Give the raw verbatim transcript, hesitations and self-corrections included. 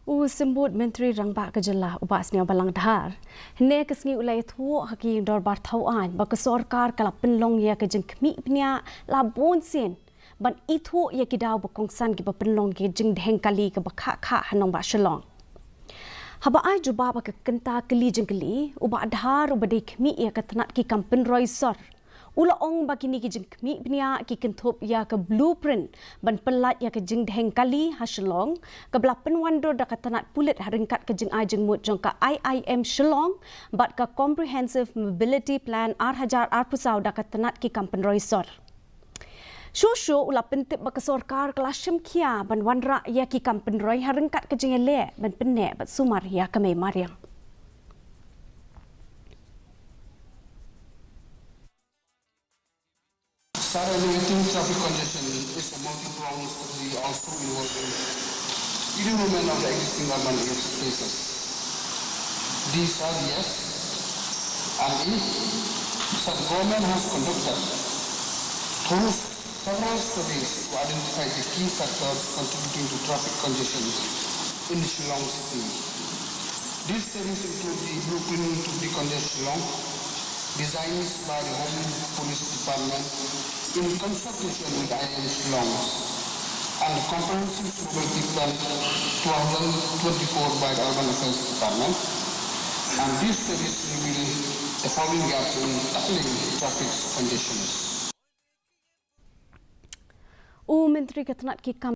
U Symbud Myntri Rangbah ka Jylla, u Bah Sniawbhalang Dhar, hynne ka sngi u la ïathuh ha ka Ïing Dorbar Thaw Aiñ ba ka sorkar ka la pynlong ïa ka jingkhmih bniah la bun sien ban ithuh ïa ki daw ba kongsan kiba pynlong ïa ka jingdheng kali kaba khah khah ha nongbah Shillong. Haba ai jubab ha ka kynta kylli jingkylli, u Bah Dhar uba dei khmih ïa ka tnat ki kam pynroi sor, u la ong ba kine ki jingkhmih bniah ki kynthup ïa ka blueprint ban pyllait ïa ka jingdheng kali ha Shillong, kaba la pynwandur da ka tnat pulit ha ryngkat ka jingai jingmut jong ka I I M Shillong bad ka Comprehensive Mobility Plan ar hajar arphew saw da ka tnat ki kam pynroi sor. Shuh shuh u la pyntip ba ka sorkar ka la shim khia ban wanrah ïa ki kam pynroi ha ryngkat ka jingïaleh ban pynneh bad sumar ïa ka mei mariang. Start alleviating traffic congestion is a multi-pronged strategy also involving elimination of the existing urban spaces. These are, yes, and if such government has conducted through several studies to identify the key factors contributing to traffic congestion in Shillong city. These studies include the Blueprint to Decongest Shillong, designed by the Home Police Department in consultation with I I M Shillong, and the Comprehensive Mobility Plan two thousand twenty-four by the Urban Affairs Department. And these studies reveal the following gaps in tackling traffic congestions. U Myntri ka tnat ki kam